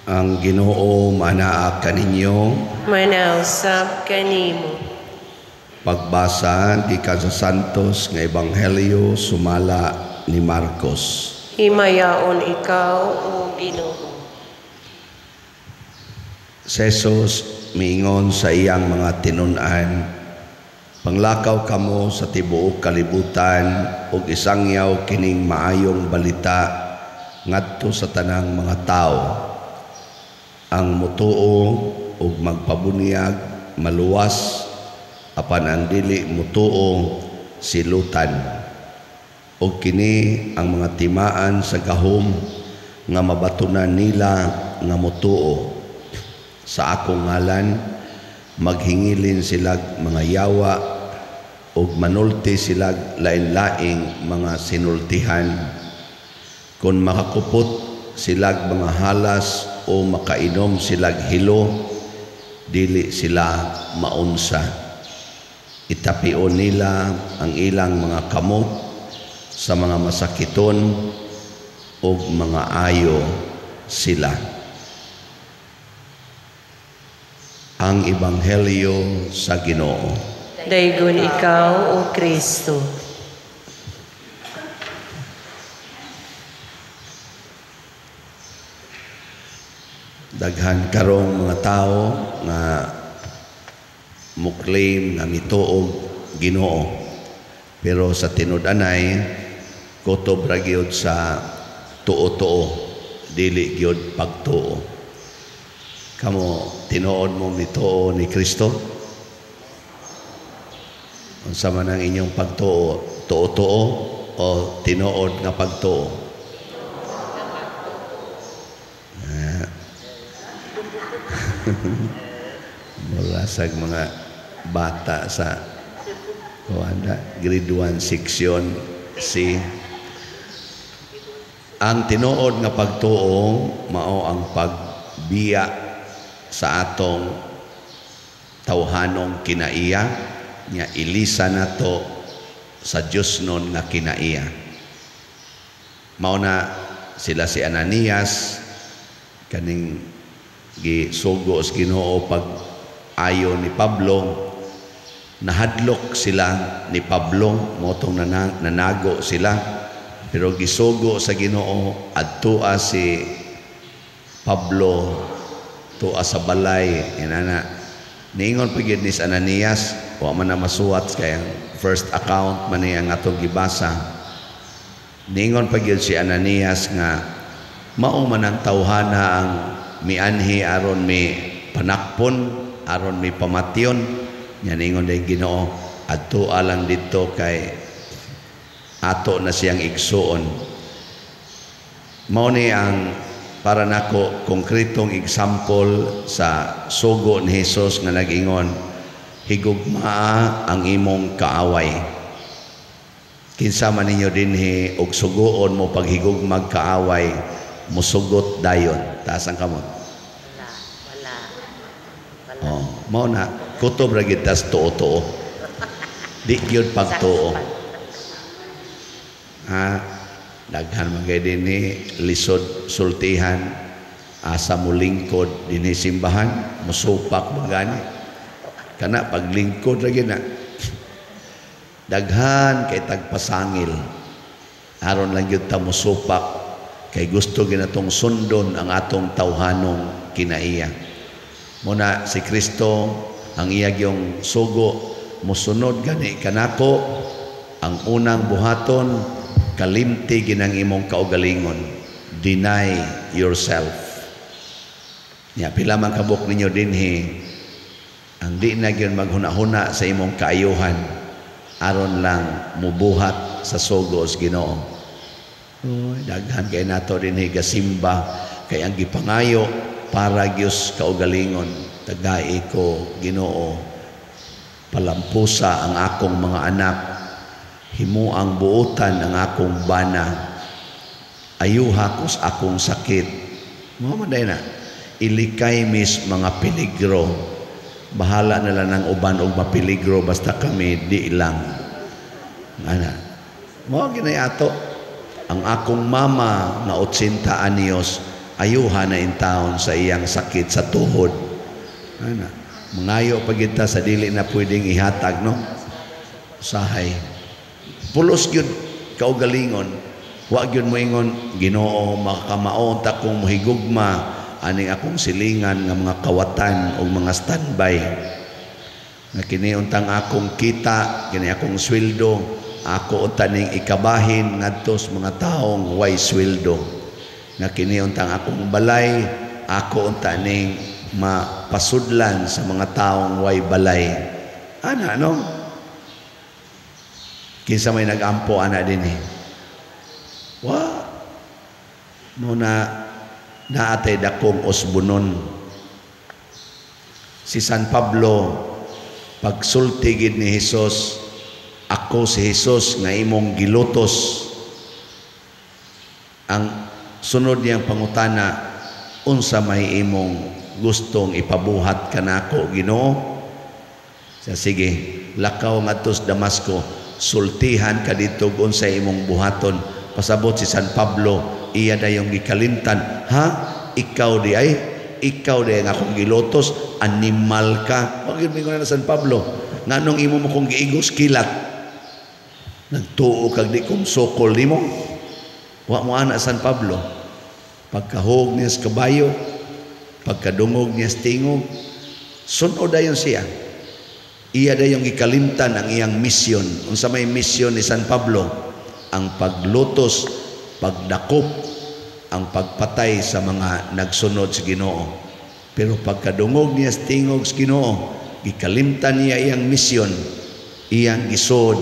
Ang Ginoo manaa kaninyo. Manausab kanimo. Pagbasa gikan sa Santos nga Ebanghelyo sumala ni Marcos. Himayaon ikaw, o Ginoo. Si Jesus miingon sa iyang mga tinun-an, "Panglakaw kamo sa tibuok kalibutan ug isangyaw kining maayong balita ngadto sa tanang mga tawo. Ang mutuo ug magpabunyag maluwas, apan ang dili mutuo silutan. Ug kini ang mga timaan sa gahom nga mabatunan nila nga mutuo: Sa akong ngalan maghingilin silag mga yawa ug manulti silag lain-laing mga sinultihan. Kung makakupot silag mga halas o makainom silag hilo, dili sila maunsa. Itapion nila ang ilang mga kamot sa mga masakiton ug mga ayo sila." Ang Ebanghelyo sa Ginoo. Daygon ikaw, O Kristo. Daghan karong mga tao nga muklaim nga mituog Ginoo, pero sa tinud-anay kutob ra gyud sa tuo-tuo, dili gyud pagtuo. Kamo, tinuod mo mituo ni Kristo? Unsa man ang inyong pagtuo, tuo-tuo o tinuod nga pagtuo? Mura sa mga bata sa kuan, grade 1 section C. Ang tinuod nga pagtuo mao ang pagbiya sa atong tawhanong kinaiya, nya ilisa nato sa Dios nun nga kinaiya. Mao na sila si Ananias kaning gisugo sa Ginoo pag ayo ni Pablo, nahadlok sila ni Pablo, motong nanago sila, pero gisugo sa Ginoo adtoa si Pablo tuwa sa balay inana. Niingon pa gyud ni Ananias, wa man na masuwat kay ang first account man niya ang atong gibasa. Niingon pa gyud si Ananias nga mao man ang tawhana ang mianhi aron mi panakpon, aron mi pamatyon. Nya niingon din Ginoo, adtoa lang didto kay ato na siyang igsuon. Mao ni ang para nako konkretong example sa sugo ni Hesus nga nag-ingon, higugmaa ang imong kaaway. Kinsa man ninyo dinhi og sugoon mo paghigugmag kaaway, musugot dayon. Taas ang kamot. Wala, wala. Wala. Oh, mao na kutob ra gid tas tuo-tuo. Di gyud pagtuo. Ha, daghan man kay dinhi lisod sultihan, asa mo lingkod dinhi simbahan, musupak man gani. Kana paglingkod ra gyud na. Daghan kay tagpasangil. Aron lang gyud ta musupak kay gusto ginatong sundon ang atong tawhanong kinaiya. Muna si Kristo ang iya gyung sugo, musunod gani kanako, ang unang buhaton kalimti ginang imong kaugalingon, deny yourself. Nya pila man kabuk ninyo dinhi ang di na gyud maghuna-huna sa imong kaayuhan aron lang mubuhat sa sugo sa Ginoo. Uy, daghan kay nato dinhi gasimba kay ang gipangayo para gyud kaugalingon, tagai ko Ginoo, palampusa ang akong mga anak, himuang buotan ang akong bana, ayuha ko sa akong sakit. Mao man day na ilikay mis mga peligro, bahala na lang ang uban og mapeligro basta kami di lang. Ana mao ginay ato. Ang akong mama nga 80 anyos Ayuha na in town sa iyang sakit sa tuhod. Ana, mangayo pa kita sa dili na pwedeng ihatag, no? Usahay. Pulos gyud kaugalingon. Wa gyud moingon, "Ginoo, makakamao ta kong mohigugma aning akong silingan nga mga kawatan o mga standby. Nga kini untang akong kita, kini akong sweldo, ako unta ning ikabahin ngadto sa mga taong way sweldo. Nga kini untang akong balay, ako unta ning mapasudlan sa mga taong way balay." Ana, no? Kinsa may nagampo ana dinhi? Wa. Mo na naatay dakong usbunon. Si San Pablo, pagsulti gid ni Hesus, "Ako si Hesus nga imong gilutos." Ang sunod niyang pangutana, "Unsa may imong gustong ipabuhat kanako, Ginoo?" Sa sige, lakaw ngadto sa Damasco, sultihan ka didto unsa imong buhaton. Pasabot si San Pablo, iya dayong gikalimtan, "Ha? Ikaw di ay? Ikaw di ang akong gilutos? Animal ka." Wa gyud mingon na San Pablo. "Nganong imo mo kong giigos kilat? Nagtuo kag di kong sukol nimo?" Wa mo ana San Pablo. Pagkahog niya sa kabayo, pagkadungog niya sa tingog, sunod dayon siya. Iya dayong gikalimtan ang iyang misyon. Unsa may misyon ni San Pablo? Ang paglutos, pagdakop, ang pagpatay sa mga nagsunod sa Ginoo. Pero pagkadungog niya sa tingog sa Ginoo, gikalimtan niya iyang misyon, iyang gisod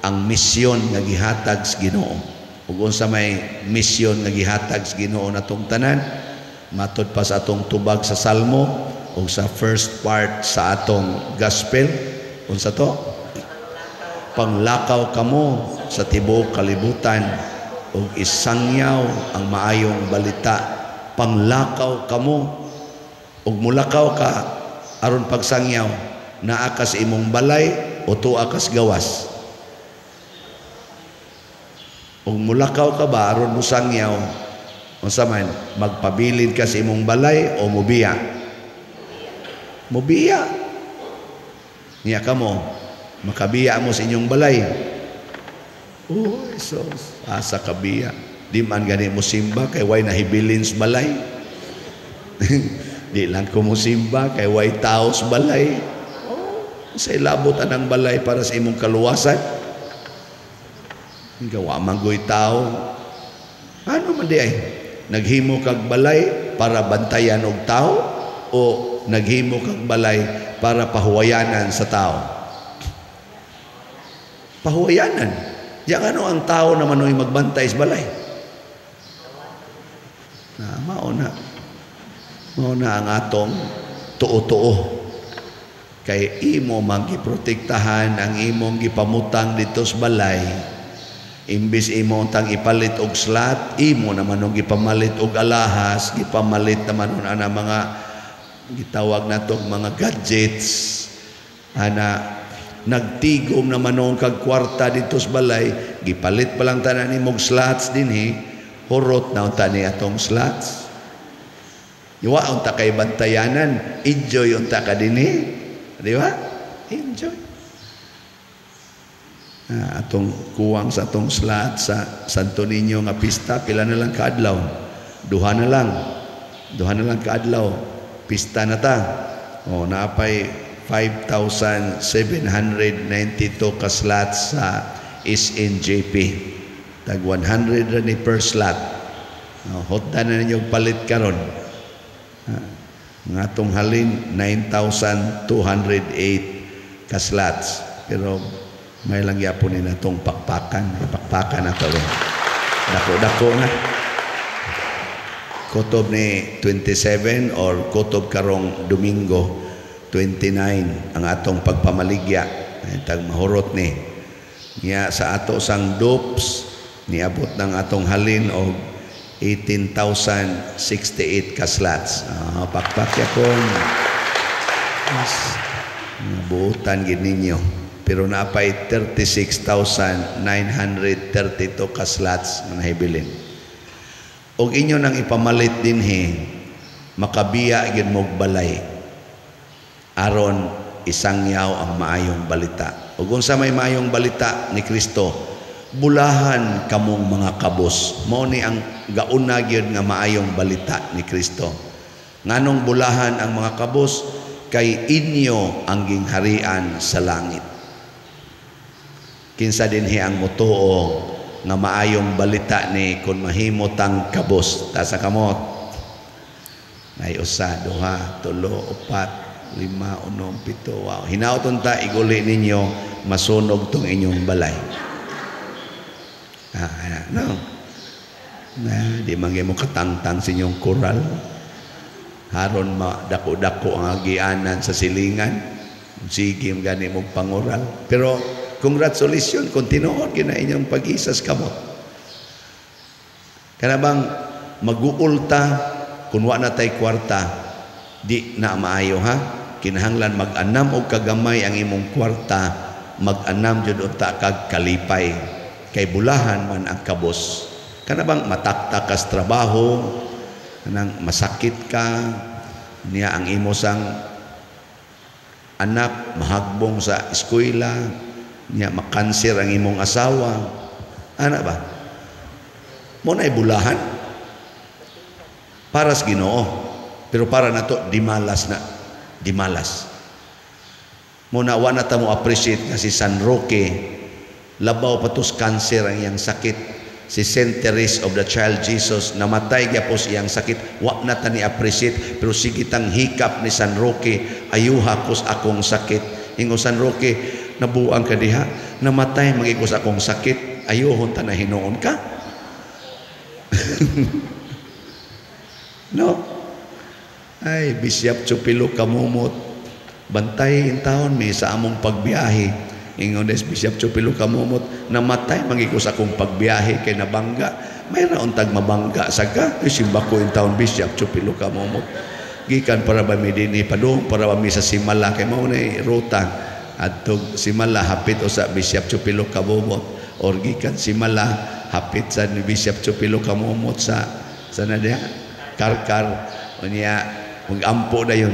ang misyon nga gihatag sa Ginoo. Ug unsa may misyon nga gihatag sa Ginoo natong tanan? Matod pa sa atong tubag sa Salmo ug sa first part sa atong gospel, unsa to? Panglakaw kamo sa tibuok kalibutan ug isangyaw ang maayong balita. Panglakaw kamo. Ug mulakaw ka aron pagsangyaw, naa ka sa imong balay o tuwa ka sa gawas? Ug mulakaw ka ba aron mosangyaw, unsa man, magpabilin ka sa imong balay o mubiya? Mubiya. Niya kamo, makabiya mo sa inyong balay? Oh, sus, asa kabiya? Di man gani mo simba kay way nahibilin sa balay. Di lang ko mo simba kay way tao sa balay. Oh, sa ilabot anang balay para sa imong kaluwasan. Gawa man goy tao. Ano man di ay? Naghimo kag balay para bantayan og tao o naghimo kag balay para pahuwayanan sa tao? Pahuwayanan. Diyan ano ang tao naman o'y magbantay sa balay? Na, mao na. Mao na ang atong tuo-tuo. Kay imo man giprotektahan ang imong gipamutang dito sa balay. Imbis imo untang ipalit og slot, imo naman og gipamalit og alahas, gipamalit naman ana mga gitawag nato mga gadgets. Ana nagtigom naman noon kag kwarta dito sa balay, gipalit pa lang tanan nimog slots dinhi, hurot na unta ni atong slots. Iwa unta kay bantayanan, enjoy unta ka dinhi. Di ba? Enjoy. Atong kuwang sa atong slot sa Santo Niño nga pista, pila na lang kaadlaw? Duha na lang. Duha na lang kaadlaw. Pista na ta. O, naapay 5,792 ka slots sa SNJP. Tag 100 ra ni per slot. No, hotda na ninyo palit karon. Nga atong halin 9,208 ka slots. Pero may lang yapon ni natong pakpakan. Pakpakan na to. Dako-dako na. Kutob ni 27 or kutob karong Domingo 29 ang atong pagpamaligya. Tag mahurot ni. Niya sa ato sang dupes niabot ng atong halin og 18,068 ka slots. Pakpak yapon. Yes. Buutan gid ninyo. Pero naapay 36,932 ka slots nga nahibilin. Og inyo nang ipamalit dinhi, makabiya gyud mo'g balay aron isangyaw ang maayong balita. Ug unsa may maayong balita ni Kristo? Bulahan kamong mga kabos. Mao ni ang gauna gyud nga maayong balita ni Kristo. Nganong bulahan ang mga kabos? Kay inyo ang gingharian sa langit. Kinsa dinhi ang motuo nga maayong balita ni kung mahimo tang kabos? Taas kamot. Nay usa, duha, tulo, upat, lima, unom, pito. Wow. Hinaot unta iguli ninyo, masunog tong inyong balay. Ah, no. Na, di man mo katangtang sa inyong koral. Haron madako-dako ang agianan sa silingan. Sige, gani mo pangural. Pero congratulations kung tinuod gina inyong pag-isas kamot. Kana bang maguulta kung wa na tay kwarta, di na maayo, ha. Kinahanglan mag-anam og kagamay ang imong kwarta, mag-anam jud unta kag kalipay. Kay bulahan man ang kabos. Kana bang mataktak kas trabaho, kanang masakit ka, niya ang imo sang anak mahagbong sa eskwela, niya makanser ang imong asawa. Ana ba? Mo na bulahan para sa Ginoo. Pero para nato, dimalas na. Dimalas. Mo na wa na ta mo appreciate nga si San Roque labaw pa tos cancer ang iyang sakit. Si Saint Therese of the Child Jesus, namatay gyapon iyang sakit. Wa na ta ni appreciate, pero sige tang hikap ni San Roque, "Ayuha kos akong sakit." Ingon San Roque, "Nabuang ka diha, namatay magikos akong sakit, ayuhon ta na hinuon ka." No? Ay, Bishop Chupilo Kamumot, bantay in taon mi sa among pagbiyahe. Ingon des Bishop Chupilo Kamumot, "Namatay magikos akong pagbiyahe kay nabangga." May raon tag mabangga sa ka. Ay, simba ko in taon, Bishop Chupilo Kamumot. Gikan para ba mi dinhi padung para ba mi sa Simala, kay mao na ruta adtog Simala hapit o sa Bishop Chupilo Kamumot, or gikan Simala hapit sa ni Bishop Chupilo Kamumot sa na diha Karkar. Unya magampo na yun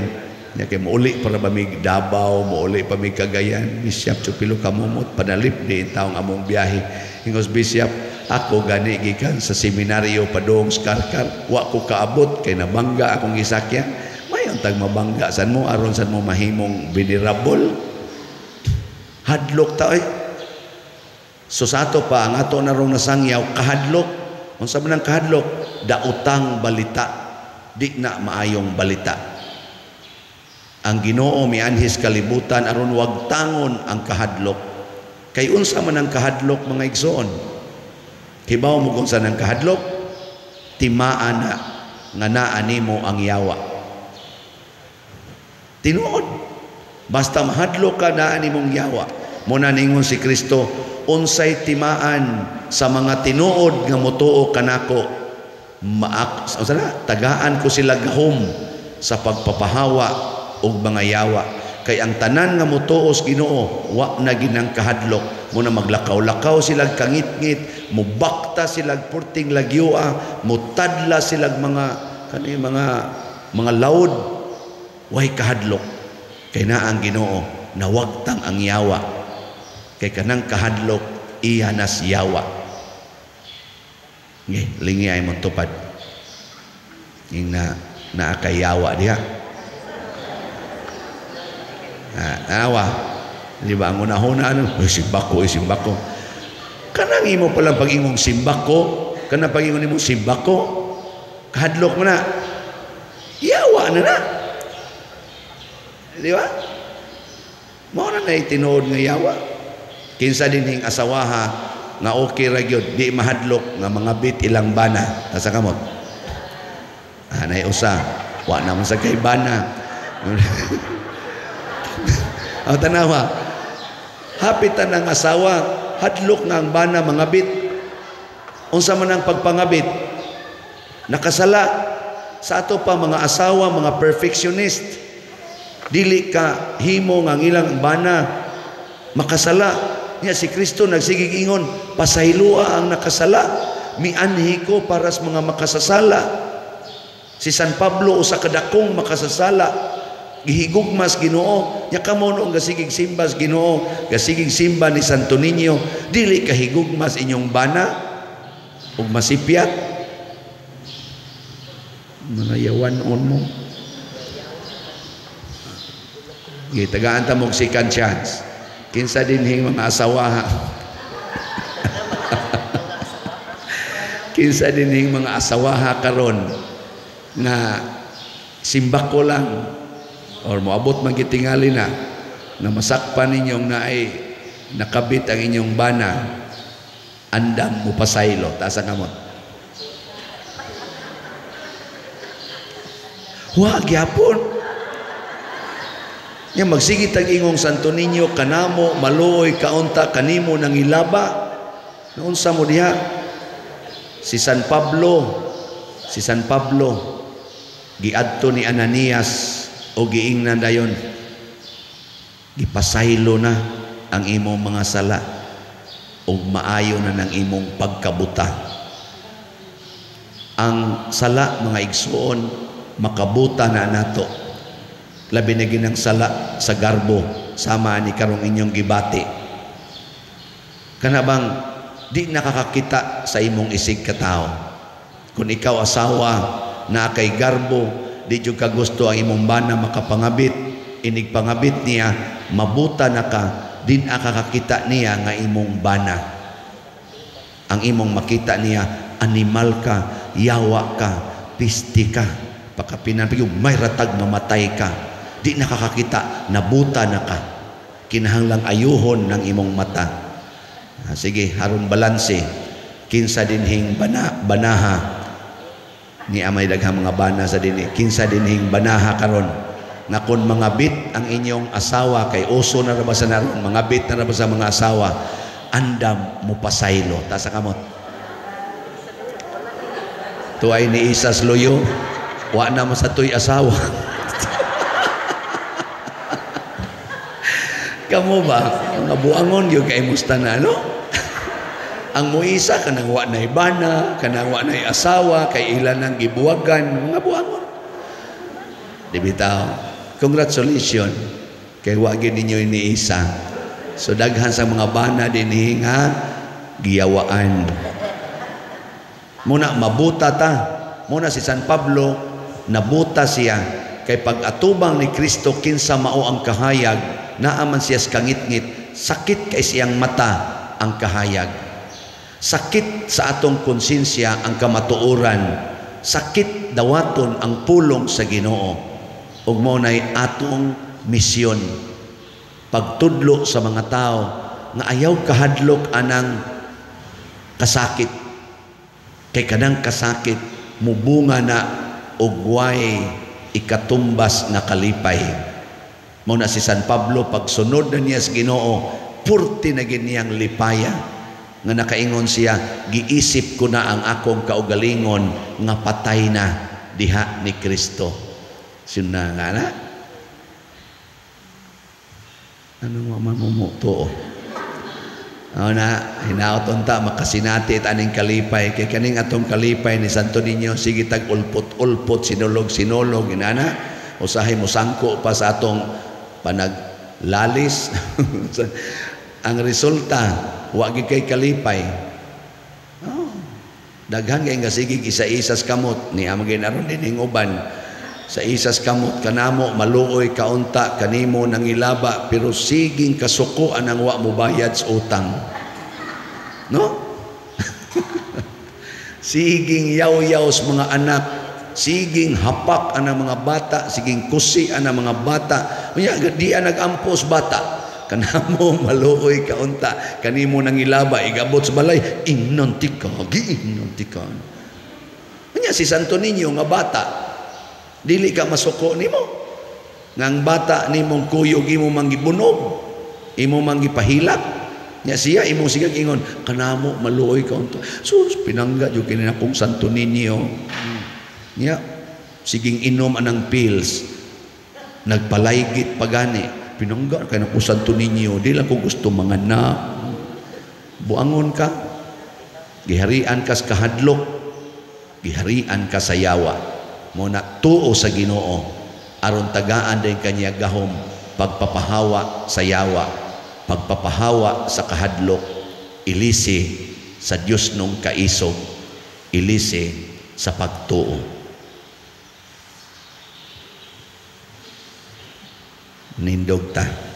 nya kay mouli para ba mi Davao, mouli pa mi Cagayan. "Bishop Chupilo Kamumot, panalip di taong among biyahe." Ingos Bishop, "Ako gani gikan sa seminaryo padung sa Karkar, wa ko kaabot kay nabangga akong gisakyan." Mayon tag mabangga san mo aron san mo mahimong venerable. Hadlok ta oy. So sa ato pa ang ato narong nasangyaw kahadlok. Unsa man ang kahadlok? Daotang balita, di na maayong balita. Ang Ginoo mianhis kalibutan aron wagtangon ang kahadlok. Kay unsa man ang kahadlok, mga igsoon? Kibaw mo kung saan ang kahadlok? Timaan na nga naa nimo ang yawa. Tinuod. Basta mahadlok ka, naa nimong yawa. Muna ningon si Kristo, "Unsay timaan sa mga tinuod nga motuo kanako, maak unsa na, tagaan ko sila gahom sa pagpapahawa og mga yawa." Kay ang tanan nga motuo sa Ginoo, wa na ginang kahadlok. Muna maglakaw-lakaw sila kangitngit, mubakta sila purting lagyua, mutadla sila mga kani mga lawd, way kahadlok. Kay naa ang Ginoo, nawagtang ang yawa. Kay kanang kahadlok iya nas yawa. Nge, lingi ay mong tupad. Ing na naa kay yawa diha. Ah, awa. Di ba ang una-una ano, "Ay, simbako, ay, simbako." Kanang imo palang pag-ingong simbako, kanang pag-ingon nimo simbako, kahadlok mo na. Yawa na na. Di ba? Mao na na tinuod nga yawa. Kinsa din hing asawaha nga okay ra gyud, di mahadlok nga mga bit ilang bana. Tasa kamot. Ah, nay usa, wa naman sa kay bana. Ang tanawa, hapitan ang asawa, hadlok nga ang bana mga bit. Unsa man ang pagpangabit? Nakasala. Sa ato pa mga asawa, mga perfectionist, dili ka himo nga ang ilang bana makasala. Nya si Kristo nagsigig ingon, "Pasayloa ang nakasala." Mianhi ko para sa mga makasasala. Si San Pablo usa ka dakong makasasala, gihigugmas Ginoo. Nya kamo noong gasigig simbas Ginoo, gasigig simba ni Santo Niño, dili ka higugmas inyong bana ug masipyat? Mga yawan-on mo. Gitagaan ta mog second chance. Kinsa dinhing mga asawaha? Kinsa dinhing mga asawaha karon nga simbako lang or moabot man gitingali na na masakpan ninyong naay nakabit ang inyong bana, andam mo pasaylo? Taas ang kamot. Wa gyapon. Nya magsigit ang ingong Santo Niño kanamo maluoy kaunta kanimo nangilaba. Naunsa mo diha? Si San Pablo, si San Pablo giadto ni Ananias o giingnan dayon, gipasaylo na ang imong mga sala ug maayo na ng imong pagkabuta. Ang sala, mga igsuon, makabuta na nato. Labi na ginang sala sa garbo, sama ni karong inyong gibati. Kana bang di nakakakita sa imong isig katao? Kung ikaw asawa na kay garbo, di jud ka gusto ang imong bana makapangabit, inig pangabit niya, mabuta na ka, di nakakakita niya nga imong bana. Ang imong makita niya, animal ka, yawa ka, pisti ka, pakapinan, may ratag mamatay ka. Di nakakakita, nabuta na ka. Kinahanglang ayuhon ng imong mata. Sige, haron balanse. Kinsa dinhing banaha ni amay daghang mga bana sa dinhi. Kinsa dinhing banaha karon nga kun mangabit ang inyong asawa, kay uso na ra ba sa naron, mangabit na ra ba sa mga asawa, andam mo pasaylo? Taas ang kamot. Tuay ni Isas Loyo, wa na mo sa tuy asawa. Kamo ba mga buangon gyud kay musta na, no? Ang muisa kanang wa nay bana, kanang wa nay asawa, kay ila nang gibuwagan, mga buangon. Di bitaw. Congratulations kay wa gyud ninyo iniisa. So daghan sa mga bana dinhi nga giyawaan. Muna mabuta ta. Muna si San Pablo nabuta siya kay pag-atubang ni Kristo kinsa mao ang kahayag, naaman siya sa kangitngit, sakit kay siyang mata ang kahayag. Sakit sa atong konsensya ang kamatuoran, sakit dawaton ang pulong sa Ginoo. Ug mao nay atong misyon, pagtudlo sa mga tao nga ayaw kahadlok anang kasakit, kay kanang kasakit mubunga na og way ikatumbas nga kalipay. Mao na si San Pablo pagsunod na niya sa Ginoo, purti na gid niyang lipaya nga nakaingon siya, giisip ko na ang akong kaugalingon nga patay na diha ni Kristo. Sino nga na? Ano nga mamumuto? Ano na, hinaot unta makasinati at aning kalipay. Kay kaning atong kalipay ni Santo Niño, sige tag ulpot-ulpot, sinulog-sinulog, inana. Usahay mo sangko pa sa atong panaglalis. Ang resulta, wa gyud kay kalipay. Oh, daghan kay nga sige isa-isas kamot ni amang ginaron din uban. Sa isas kamot kanamo maluoy kaunta kanimo nangilaba, pero siging kasukoan ang wa mo bayad sa utang. No? Siging yaw-yaw sa mga anak, siging hapak ang mga bata, siging kusi ang mga bata. Unya di ang nagampos bata. Kanamo maluoy kaunta kanimo nangilaba, igabot sa balay, ingnon tika, giingnon tika. Unya si Santo Niño nga bata, dili ka masuko nimo. Nang bata nimong kuyog imo manggibunog, imo manggipahilak. Nya siya imong sigag ingon kanamo maluoy kaunta. Sus, pinangga jud kini akong Santo Niño. Nya siging inom anang pills, nagpalaygit pagani. Pinangga kay nako Santo Niño, di lang ko gusto manganak. Buangon ka. Giharian kas kahadlok, giharian ka sa yawa. Mao na tuo sa Ginoo aron tagaan din kanya gahom pagpapahawa sa yawa, pagpapahawa sa kahadlok, ilisi sa Dios nung kaisog, ilisi sa pagtuo. Nindog ta.